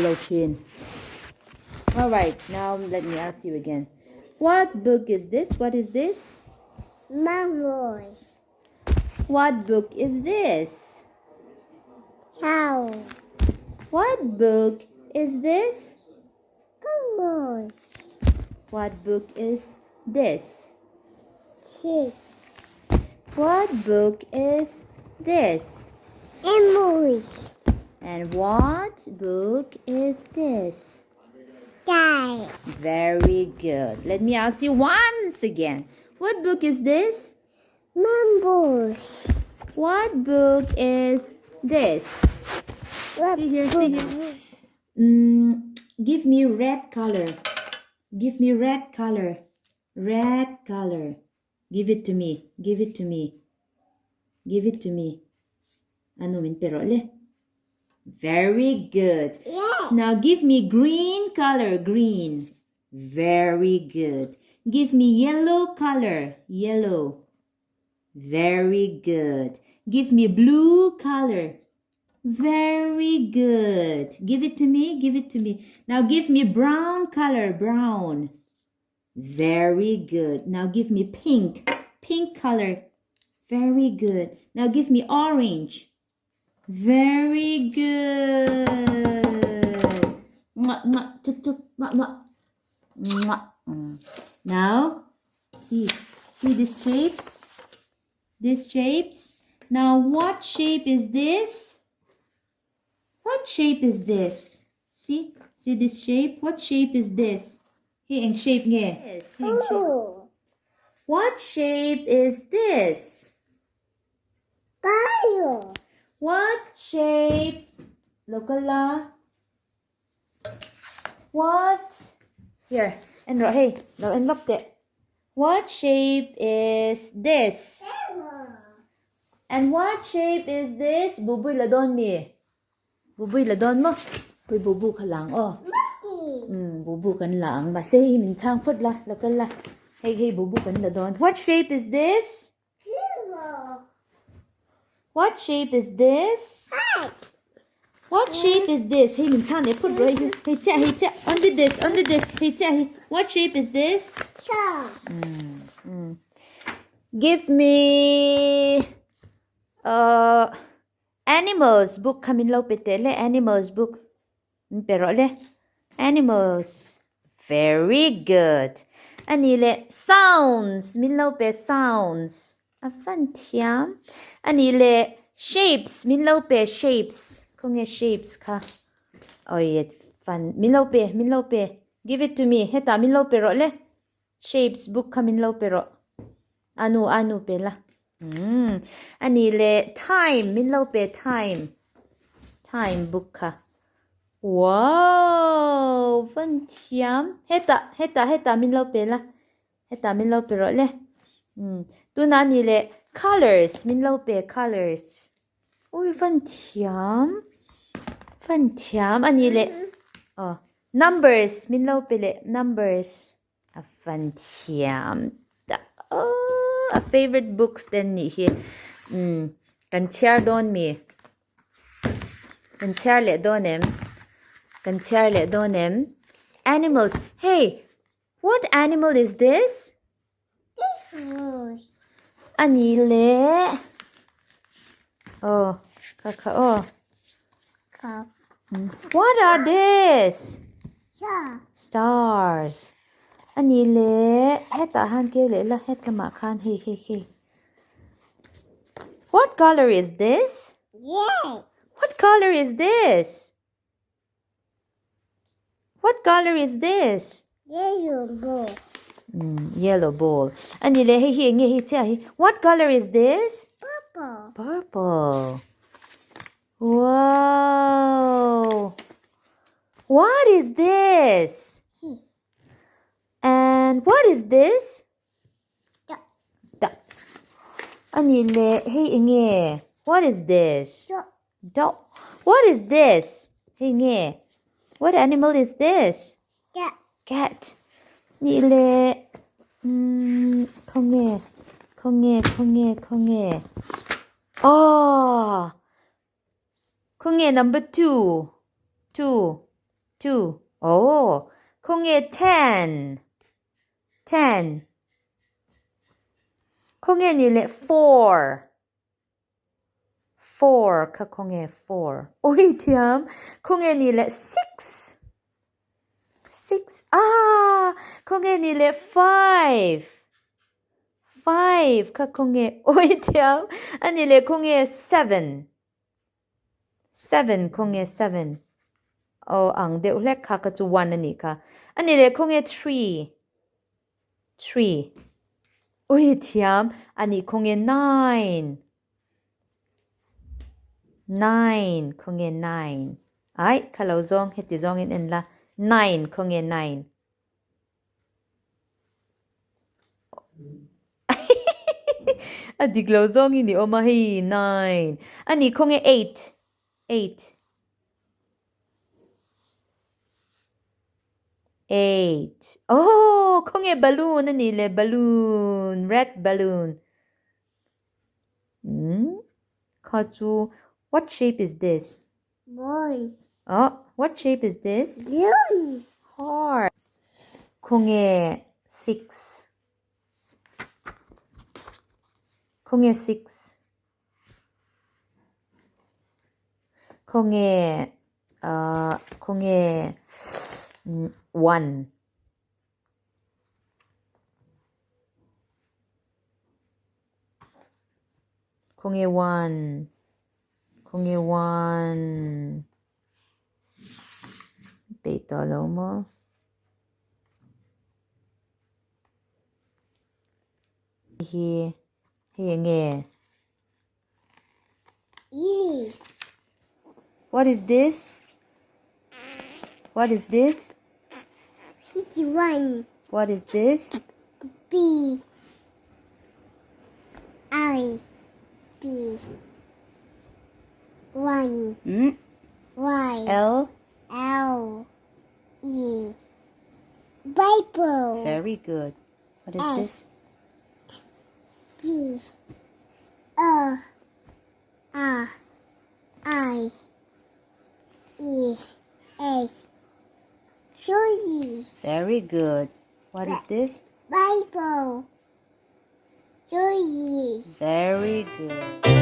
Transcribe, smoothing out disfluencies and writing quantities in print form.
Lo thin. All right, now let me ask you again. What book is this? What is this? Mammals. What book is this? Cow. What book is this? Camels. What book is this? Sheep. What book is this? Animals. And what book is this? Die. Very good. Let me ask you once again. What book is this? Mumbles. What book is this? What See here, see book? here. Give me red color. Give me red color. Red color. Give it to me. Give it to me. Give it to me. Ano min pero le? Very good. Yeah. Now give me green color. Green. Very good. Give me yellow color. Yellow. Very good. Give me blue color. Very good. Give it to me. Give it to me. Now give me brown color. Brown. Very good. Now give me pink. Pink color. Very good. Now give me orange. Very good. Mwah, mwah, tuk, tuk, mwah, mwah. Mwah. Now, see. See these shapes? These shapes? Now, what shape is this? What shape is this? See? See this shape? What shape is this? Hey, ang shape nge. Yes. Ang shape. Ooh. What shape is this? Kayo. What shape? Local la. What? Here. And hey, lo and look it. What shape is this? And what shape is this? Bubuy la don mi. Bubuy la don mo. Buy bubu ka lang oh. Bubu kan lang. Ma say min chang phut la local la. Hey hey bubu kan la don. What shape is this? What shape is this? What shape is this? Hey min chang ne phut right here. Hey cha hey cha. Only this, only this. Hey cha hey. What shape is this? Give me animals book. Come in low pete le animals book. Pero le animals. Very good. Ani le sounds. Min lo pe sounds. A fan thiam. Ani le shapes. Min lo pe shapes. Kung nge shapes ka. Oi fan. Min lo pe. Min lo pe. Give it to me. Heta min lo pe ro le. Shapes book ka min lo pe ro. Anu anu pe la. Ani le time. Min lo pe time. Time book ka. Wow, fan thiam. Heta, heta, heta min lo pe la. Heta min lo pe ro le. Tu na ni le colors. Min lo pe colors. Ui, fan thiam. Fan thiam. Ani le. Oh, numbers. Min lo pe le numbers. A fan thiam. Oh, a favorite books then ni hi. Kan chiar don mi. Kan chiar le don em. Kan chiar le don em. Animals. Hey, what animal is this? Ani le. Oh, kaka oh. What are this? Stars. Ani le. Heta han ke le la het lama khan hey hey hey. What color is this? Yeah. What color is this? What color is this? Yellow ball. Yellow ball. Ani le hey hey nge hey cha hey. What color is this? Purple. Purple. Wow. What is this? Cheese. And what is this? Duck. Duck. Ani le hey nge. What is this? Duck. Dog. What is this? Hey nge. What animal is this? Cat. Cat. Ni le. Không nghe. Khawnge khawnge khawnge Aww Khawnge number 2 2 2 Aww Khawnge 10 10 Khawnge ni leh 4 4 kha khawnge 4 Ui thiam Khawnge ni leh 6 6 Ah khawnge ni leh 5 5 kha khawnge Ui thiam Ani leh khawnge 7 7 khawnge 7 Aw ang deuh hlek kha ka chu 1 a nih kha Ani leh khawnge 3 3 Ui thiam Ani khawnge 9 9 khawnge 9 Ai kha lo zawng heti zawngin en la 9 khawnge 9 A dik lo zawngin i awm a hei 9 Ani khawnge 8 8 8 Oh khawnge balloon a nih le balloon red balloon Umm kha chu what shape is this? Ball. Oh what shape is this? Balloon. Heart. Khawnge 6 Khawnge 6 Khawnge ahh khawnge 1 Khawnge 1 Khawnge 1 Peih tawh lo maw? Hi hei eng nge? E. What is this? What is this? 51. What is this? B. I. B. 1. Hmm? Y. L. L. E. Bible. Very good. What is S. this? G. O. R. I. E. S. Choice. Very good. What is this? Bible. Choice. Very good.